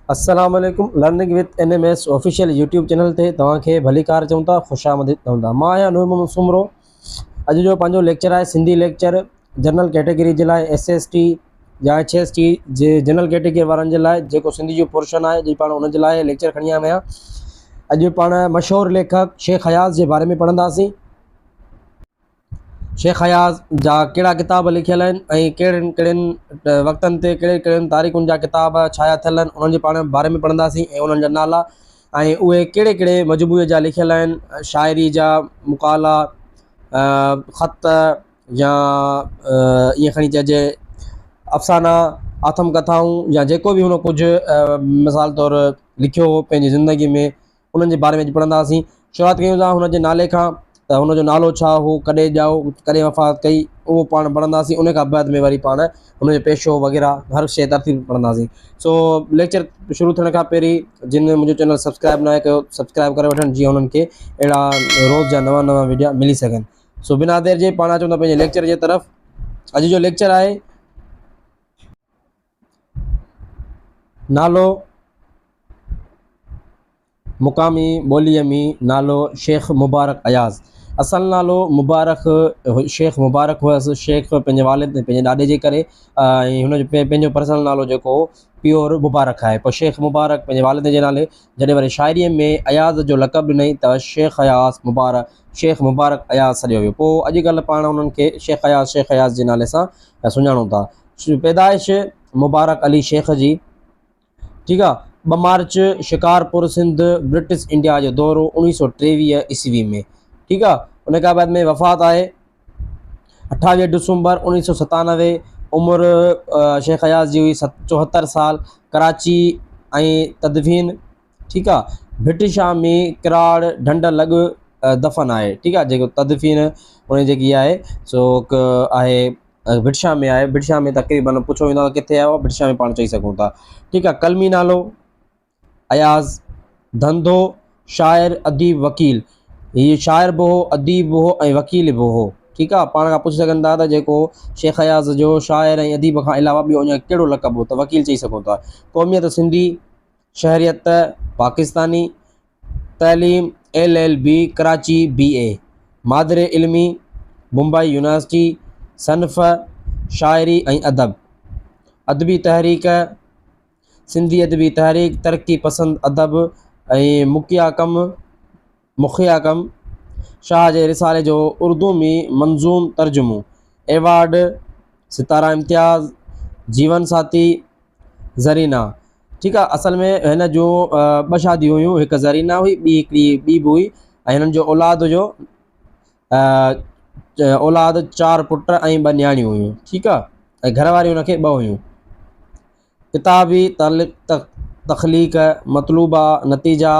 السلام عليڪم learning with N M S official YouTube channel تي توهان کي ڀليڪار چئون ٿا خوش آمديد چئون ٿا مان آهيان نور محمد سومرو اڄ جو پنهنجو ليڪچر آهي سنڌي ليڪچر جنرل ڪيٽيگري جي لاء ايس ايس ٽي يا ايڇ ايس ٽي جي جنرل ڪيٽيگري وارن جي لاء جيڪو سنڌي جو پورشن آهي جي پاڻ ان جي لاء ليڪچر کڻي آيو آهيان اڄ پاڻ مشهور ليکڪ شيخ اياز جي باري ۾ پڙهنداسين شيخ اياز جا ڪهڙا ڪتاب لکيل آهن ۽ ڪهڙن ڪهڙن وقتن تي ڪهڙي ڪهڙين تاريخن جا ڪتاب ڇايا ٿيل آهن انهن جي پاڻ باري ۾ پڙهنداسين ۽ انهن جا نالا ۽ اهي ڪهڙي ڪهڙي مجموعي جا لکيل آهن شاعري جا مقالا خط يا ائين کڻي چئجي افسانا آتم ڪٿائون يا جيڪو به هن ڪجهه مثال طور لکيو هو پنهنجي زندگي ۾ انهن جي باري ۾ اڄ پڙهنداسين. شروعات ڪيون ٿا هن جي نالي کان ته هن جو نالو ڇا هو، ڪڏهن ڄائو، ڪڏهن وفات ڪئي، اهو پاڻ پڙهنداسين، ان کان بعد ۾ وري پاڻ هن جو پيشو وغيره هر شيء ترتيب پڙهنداسين. سو ليڪچر شروع ٿيڻ کان پهرين جن منهنجو چينل سبسڪرائب ناهي ڪيو سبسڪرائب ڪري وٺن جيئن انهن کي اهڙا روز جا نوان نوان وڊيا ملي سگهن. سو بنا دير جي پاڻ اچون ٿا پنهنجي ليڪچر جي طرف. اڄ جو ليڪچر آهي نالو مقامي ٻوليء ۾ نالو شيخ مبارڪ اياز. اصل نالو مبارڪ شيخ مبارڪ هئس. شيخ پنهنجي والد ۽ پنهنجي ڏاڏي جي ڪري ۽ هن جو پنهنجو پرسنل نالو جيڪو هو پيور مبارڪ آهي. پوء شيخ مبارڪ پنهنجي والد جي نالي جڏهن وري شاعريء ۾ اياز جو لقب ڏنائين ته شيخ اياز مبارڪ شيخ مبارڪ اياز سڏيو ويو. پوء اڄڪلهه پاڻ انهن کي شيخ اياز شيخ اياز جي نالي سان سڃاڻون ٿا. پيدائش مبارڪ علي شيخ جي ٺيڪ آ 2 march Shikarpur Sindh British India جو دور هو 1923 عيسوي ۾ ٺيڪ آ ان کان بعد ۾ وفات آهي 28 ڊسمبر 1997 عمر شيخ اياز جي هئي 74 سال ڪراچي ۽ تدفين ٺيڪ آ ڀٽ شاهه ۾ ڪراڙ ڍنڍ لڳ دفن آهي ٺيڪ آ جيڪو تدفين ان جيڪي آهي سو آهي ڀٽ شاهه ۾ آهي ڀٽ شاهه ۾ تقريبن پڇيو ويندو آهي ڪٿي آهي ڀٽ شاهه ۾ پاڻ چئي سگهون ٿا ٺيڪ آهي قلمي نالو اياز ڌنڌو شاعر اديب وڪيل هي شاعر به هو اديب به هو ۽ وڪيل به هو ٺيڪ آهي پاڻ کان پڇي سگهن ٿا ته جيڪو شيخ اياز جو شاعر ۽ اديب کان علاوه ٻيو اڃا ڪهڙو لقب هو ته وڪيل چئي سگهون ٿا قوميت سنڌي شهريت پاڪستاني تعليم L L B Karachi B A مادر علمي بمبئي يونيورسٽي صنف شاعري ۽ ادب ادبي تحريڪ سنڌي ادبي تحريڪ ترقي پسند ادب ۽ مکيه ڪم مکيه ڪم شاهه جي رسالي جو اردو ۾ منظوم ترجمو ايوارڊ ستاره امتياز جيون ساٿي زرينا ٺيڪ آ اصل ۾ هن جون ٻه شاديون هيون هڪ زرينا هئي ٻي هڪڙي ٻي به هئي ۽ هنن جو اولاد جو اولاد چار پٽ ۽ ٻه نياڻيون هيون ٺيڪ آ ۽ گهر واريون هن کي ٻه هيون ڪتابي تخليق مطلوبه نتيجا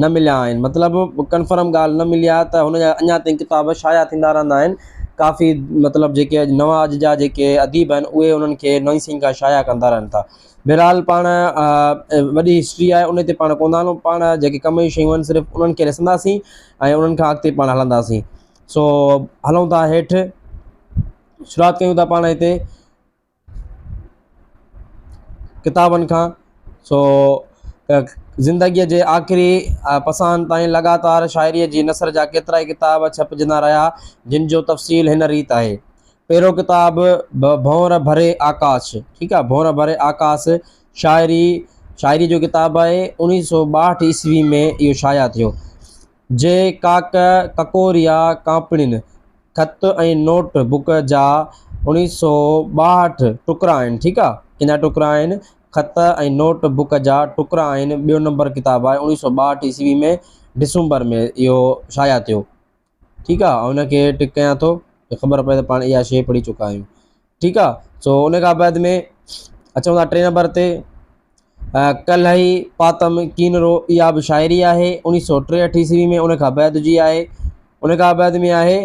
نه مليا آهن مطلب ڪنفرم ڳالهه نه ملي آهي ته هن جا اڃا تائين ڪتاب شايع ٿيندا رهندا آهن ڪافي مطلب جيڪي اڄ نوان اڄ جا جيڪي اديب آهن اهي انهن کي نئين سين کان شايع ڪندا رهن ٿا بهرحال پاڻ وڏي هسٽري آهي ان تي پاڻ ڪونه ٿا هلون پاڻ جيڪي ڪم جون شيون آهن صرف انهن کي ڏسنداسين ۽ انهن کان اڳتي پاڻ هلنداسين سو هلون ٿا هيٺ شروعات ڪيون ٿا پاڻ هتي ڪتابن کان سو زندگيء جي آخري پساهن تائين لڳاتار شاعريء جي نثر جا ڪيترائي ڪتاب ڇپجندا رهيا، جن جو تفصيل هن ريت آهي. پهريون ڪتاب ڀونر ڀري آڪاش، ٺيڪ آهي، ڀونر ڀري آڪاس شاعري شاعريء جو ڪتاب آهي، اوڻيهه سو ٻاهٺ عيسوي ۾ اهو شايع ٿيو. جي ڪاڪ ڪڪوريا ڪانپڻين، خط ۽ نوٽ بڪ جا اوڻيهه سو ٻاهٺ ٽڪرا آهن، ٺيڪ آ، ڪنهن جا ٽڪرا آهن؟ خط ۽ نوٽ بڪ جا ٽڪرا آهن، ٻيو نمبر ڪتاب آهي، اوڻيهه سو ٻاهٺ عيسوي ۾ ڊسمبر ۾ اهو شايع ٿيو، ٺيڪ آ، ان کي ٽڪ ڪيان ٿو ته خبر پئي ته پاڻ اها شيء پڙهي چڪا آهيون، ٺيڪ آ، سو ان کان بعد ۾ اچون ٿا ٽئين نمبر تي ڪلهي پاتم ڪينرو اها به شاعري آهي اوڻيهه سو ٽيهٺ عيسوي ۾ ان کان بعد جي آهي ان کان بعد ۾ آهي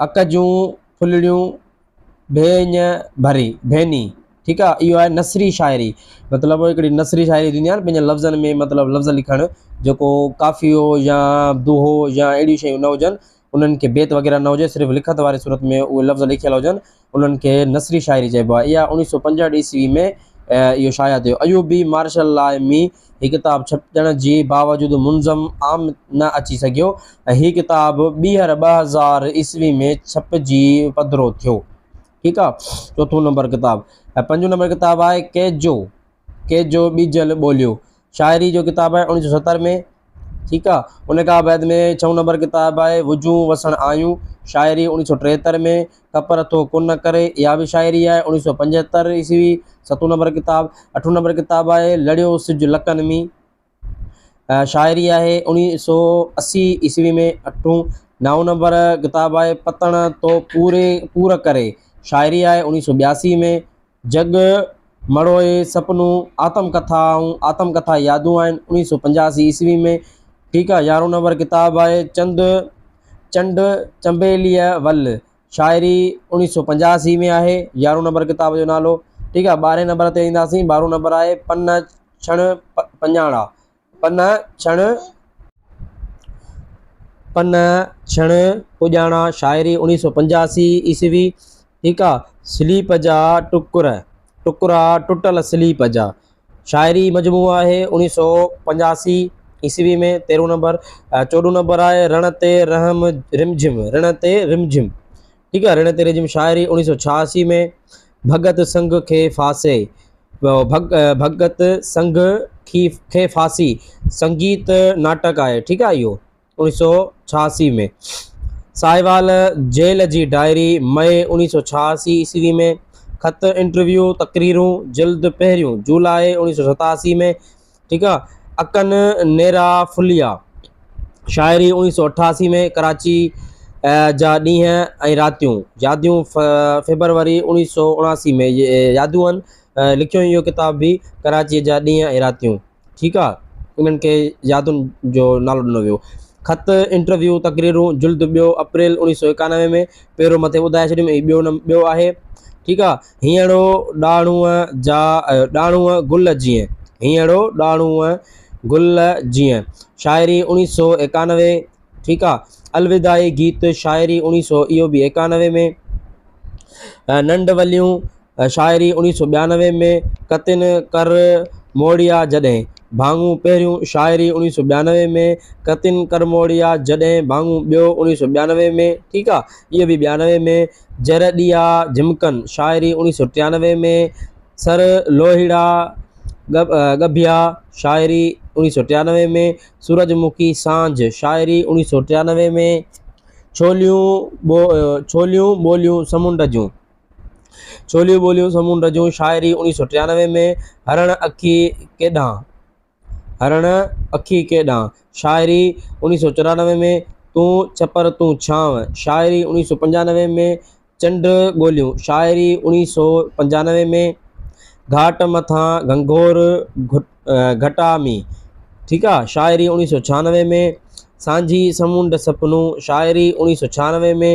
اڪ جون ڦلڙيون ڀيڃ ڀري ڀيني ٺيڪ آ اهو آهي نثري شاعري مطلب هڪڙي نثري شاعري ٿيندي آهي نه پنهنجي لفظن ۾ مطلب لفظ لکڻ جيڪو قافيو يا دوهو يا اهڙيون شيون نه هجن انهن کي بيت وغيره نه هجي صرف لکت واري صورت ۾ اهي لفظ لکيل هجن انهن کي نثري شاعري چئبو آهي. اها اوڻيهه سو پنجهٺ عيسوي ۾ اهو شايع ٿيو. ايوبي مارشل لاء ۾ هي ڪتاب ڇپجڻ جي باوجود منظم عام نه اچي سگهيو ۽ هي ڪتاب ٻيهر 2000 عيسوي ۾ ڇپجي پڌرو ٿيو. ٺيڪ آ چوٿون نمبر ڪتاب ۽ پنجون نمبر ڪتاب آهي ڪيجو ڪيجو ٻيجل ٻوليو شاعري جو ڪتاب آهي 1970 ۾ ٺيڪ آ ان کان بعد ۾ ڇهون نمبر ڪتاب آهي وجون وسڻ آيون شاعري 1973 ۾ ڪپر ٿو ڪن ڪري اها به شاعري آهي 1975 عيسوي ستون نمبر ڪتاب اٺون نمبر ڪتاب آهي لڙيو سج لڪن ۾ شاعري آهي 1980 عيسوي ۾ اٺون نائون نمبر ڪتاب آهي پتڻ تو پوري پور ڪري شاعري آهي 1982 ۾ جڳ مڙوئي سپنو آتم ڪٿائون آتم ڪٿا يادون آهن 1985 عيسوي ۾ ٺيڪ آهي يارهون نمبر ڪتاب آهي چند چنڊ چنبيليء ول شاعري 1985 ۾ آهي يارهون نمبر ڪتاب جو نالو ٺيڪ آهي ٻارهين نمبر تي اينداسين ٻارهون نمبر آهي پن ڇڻ پڃاڻا، پن ڇڻ، پن ڇڻ پڄاڻا، شاعري 1985 عيسوي، ٺيڪ آ، سليپ جا ٽڪر، ٽڪرا ٽٽل سليپ جا، شاعري مجموعو آهي 1985 عيسوي ۾ تيرهون نمبر، چوڏهون نمبر آهي رڻ تي رحم رمجھم، رڻ تي رمجھم، ٺيڪ آ، رڻ تي رمجھم شاعري 1986 ۾، ڀڳت سنگھ کي ڦاسي، ڀڳت سنگهه کي ڦاسي سنگيت ناٽڪ آهي ٺيڪ آهي اهو 1986 ۾ ساهيوال جيل جي ڊائري مئي 1986 عيسوي ۾ خط انٽرويو تقريرون جلد پهريون جولاء 1987 ۾ ٺيڪ آ اڪن نيرا ڦليا شاعري 1988 ۾ ڪراچي جا ڏينهن ۽ راتيون ياديون فيبروري 1979 ۾ يادون آهن لکيو اهو ڪتاب به ڪراچي جا ڏينهن ۽ راتيون ٺيڪ آ انهن کي يادن جو نالو ڏنو ويو خط انٽرويو تقريرون جلد ٻيو اپريل 1991 ۾ پهريون مٿي ٻڌائي ڇڏيم ۽ ٻيو ٻيو آهي ٺيڪ آ هينئڙو ڏاڙهونء جا ڏاڙهونء گل جيئن، هينئڙو ڏاڙهونء گل جيئن، شاعري اوڻيھ سو ايڪانوي، ٺيڪ آ، الوداعي گيت، شاعري اوڻيھ سو اهو به ايڪانوي ۾، ننڍ وليون، شاعري اوڻيھ سو ٻيانوي ۾، ڪتين ڪر موڙيا جڏهن، ڀاڱو پهريون، شاعري اوڻيھ سو ٻيانوي ۾، ڪتين ڪر موڙيا جڏهن، ڀاڱو ٻيو، اوڻيھ سو ٻيانوي ۾، ٺيڪ آ، اهو به ٻيانوي ۾، جر ڏيئا جھمڪن، شاعري اوڻيھ سو ٽيانوي ۾، سر لوهيڙا ڳڀيا، شاعري اوڻيھ سو ٽيانوي ۾، سورج مکي سانجھ، شاعري اوڻيھ سو ٽيانوي ۾، ڇوليون ڇوليون ٻوليون سمنڊ جون، ڇوليون ٻوليون سمنڊ جون، شاعري اوڻيھ سو ٽيانوي ۾، هرڻ اکي ڪيڏانهن. هرڻ اکي ڪيڏانهن، شاعري، اوڻيھ سو چورانوي ۾، تون ڇپر تون ڇانو، شاعري، اوڻيھ سو پنجانوي ۾، چنڊ ڳوليون، شاعري، اوڻيھ سو پنجانوي ۾، گهاٽ مٿان گهنگهور گهٽا ۾، ٺيڪ آ، شاعري، اوڻيھ سو ڇهانوي ۾، سانجهي سمونڊ سپنو، شاعري، اوڻيھ سو ڇهانوي ۾،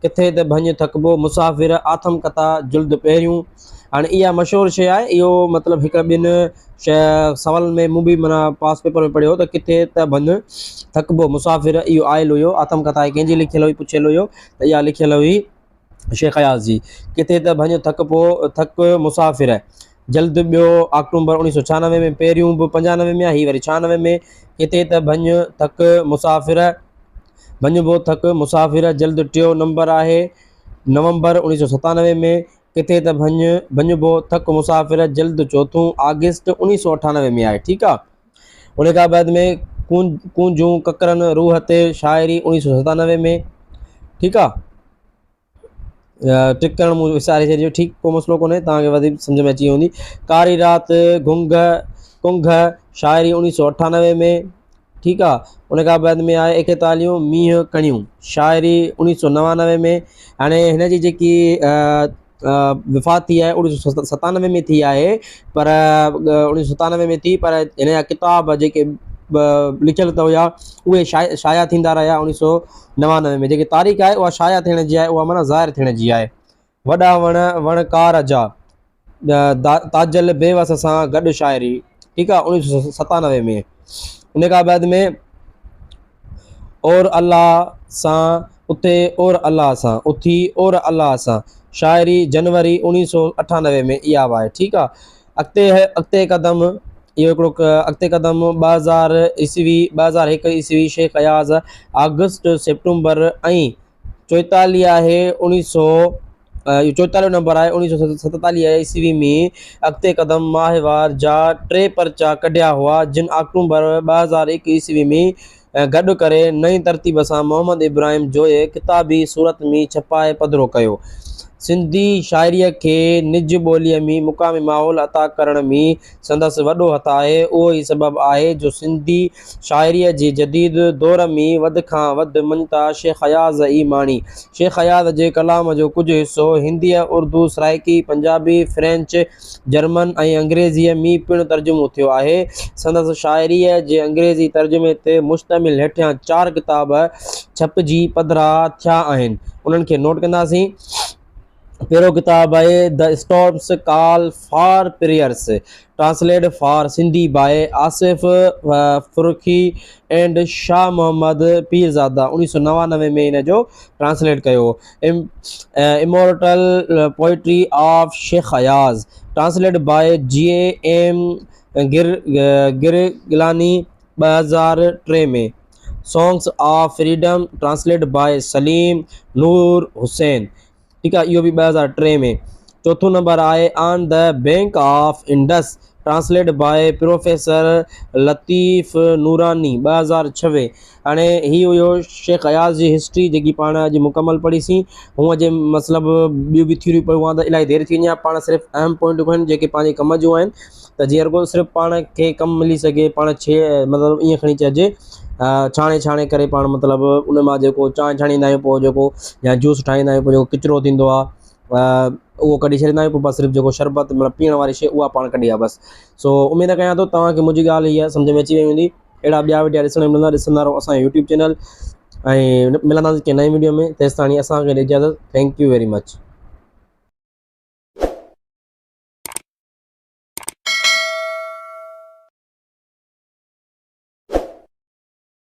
ڪٿي ته ڀڃ ٿڪبو، مسافر، آٿم ڪٿا، جلد پهريون. هاڻي اها مشهور شيء آهي، اهو مطلب هڪ ٻن سوالن ۾ مون به معنيٰ پاس پيپر ۾ پڙهيو ته ڪٿي ته ڀڃ ٿڪبو مسافر اهو آيل هيو آتم ڪٿا ڪنهن جي لکيل هئي پڇيل هيو ته اها لکيل هئي شيخ اياز جي ڪٿي ته ڀڃ ٿڪبو ٿڪ مسافر جلد ٻيو آڪٽومبر اوڻيهه سو ڇهانوي ۾ پهريون به پنجانوي ۾ هي وري ڇهانوي ۾ ڪٿي ته ڀڃ ٿڪ مسافر ڀڃبو ٿڪ مسافر جلد ٽيو نمبر آهي نومبر اوڻيهه سو ستانوي ۾ ڪٿي ته ڀڃ ڀڃبو ٿڪ مسافر جلد چوٿون آگسٽ اوڻيھ سو اٺانوي ۾ آهي ٺيڪ آ ان کان بعد ۾ ڪونجون ڪڪرن روح تي شاعري اوڻيھ سو ستانوي ۾ ٺيڪ آ ٽڪ ڪرڻ مون وساري ڇڏيو ٺيڪ ڪو مسئلو ڪونهي توهان کي وڌيڪ سمجھ ۾ اچي ويندي ڪاري رات گهنگھ ڪنگھ شاعري اوڻيھ سو اٺانوي ۾ ٺيڪ آ ان کان بعد ۾ آهي ايڪيتاليهون مينهن ڪڻيون شاعري اوڻيهه سو نوانوي ۾ هاڻي هن جي جيڪي وفات ٿي آهي اوڻيهه سو ستانوي ۾ ٿي آهي پر اوڻيهه سو ستانوي ۾ ٿي پر هن جا ڪتاب جيڪي لکيل ته هيا اهي شايع ٿيندا رهيا اوڻيهه سو نوانوي ۾ جيڪي تاريخ آهي اها شايع ٿيڻ جي آهي اها معنيٰ ظاهر ٿيڻ جي آهي وڏا وڻ وڻڪار جا، تاجل بيوس سان گڏ شاعري، ٺيڪ آ، اوڻيھ سو ستانوي ۾. ان کان بعد ۾ اور الله سان اٿي اور الله سان اٿي اور الله سان شاعري جنوري اوڻيھ سو اٺانوي ۾ اها به آهي، ٺيڪ آ. اڳتي اڳتي قدم اهو هڪڙو اڳتي قدم 2000 عيسوي 2001 عيسوي شيخ اياز آگسٽ سيپٽمبر ۽ چوئيتاليهه آهي اوڻيهه سو اهو چوئيتاليهون نمبر آهي 1947 عيسوي ۾ اڳتي قدم ماهوار جا ٽي پرچا ڪڍيا هئا جن آڪٽومبر 2001 عيسوي ۾ گڏ ڪري نئين ترتيب سان محمد ابراهيم جويي ڪتابي صورت ۾ ڇپائي پڌرو ڪيو. سنڌي شاعريء کي نج ٻوليء ۾ مقامي ماحول عطا ڪرڻ ۾ سندس وڏو هٿ آهي. اهو ئي سبب آهي جو سنڌي شاعريء جي جديد دور ۾ وڌ کان وڌ مڃتا شيخ اياز ئي ماڻي. شيخ اياز جي ڪلام جو ڪجهه حصو هنديء، اردو، سرائيڪي، پنجابي، فرينچ، جرمن ۽ انگريزيء ۾ پڻ ترجمو ٿيو آهي. سندس شاعريء جي انگريزي ترجمي تي مشتمل هيٺيان چار ڪتاب ڇپجي پڌرا ٿيا آهن. انهن کي نوٽ ڪنداسين. پهريون ڪتاب آهي The Storm's Call for Prayers، translate for Sindhi by Asif Farrukhi and Shah Muhammad Pirzada 1999 ۾ ان جو ٽرانسليٽ ڪيو. Immortal poetry of Sheikh Ayaz, translate by G M Girglani 2003 ۾، songs of freedom, translate by Saleem Noor Hussain, ٺيڪ آهي اهو به 2003 ۾. چوٿون number آهي on the bank of Indus, translate by professor Latif Noorani 2026. هاڻي هي هيو شيخ اياز جي هسٽري جيڪي پاڻ اڄ مڪمل پڙهيسين. هونء جي مطلب ٻيون به ٿيوريون پڙهون ها ته الاهي دير ٿي وڃي ها. پاڻ صرف اهم پوائنٽون کڻن جيڪي پنهنجي ڪم جون آهن ته جيئن رڳو صرف پاڻ کي ڪم ملي سگهي. پاڻ ڇي مطلب ائين کڻي چئجي ڇاڻي ڇاڻي ڪري پاڻ مطلب ان مان جيڪو چانهه ڇاڻيندا آهيون پوء جيڪو يا جوس ٺاهيندا آهيون پوء جيڪو ڪچرو ٿيندو آهي اهو ڪڍي ڇڏيندا آهيون پوء بس صرف جيڪو شربت مطلب پيئڻ واري شيء اها پاڻ ڪڍي آهي بس. سو اميد ڪيان ٿو توهان کي منهنجي ڳالهه هيء سمجهه ۾ اچي وئي هوندي. اهڙا ٻيا وڊيا ڏسڻ ملندا ڏسندا رهو اسان جو يوٽيوب چينل ۽ ملنداسين ڪنهن نئين وڊيو ۾ تيستاڻي اسان کي ڏيو اجازت thank you very much.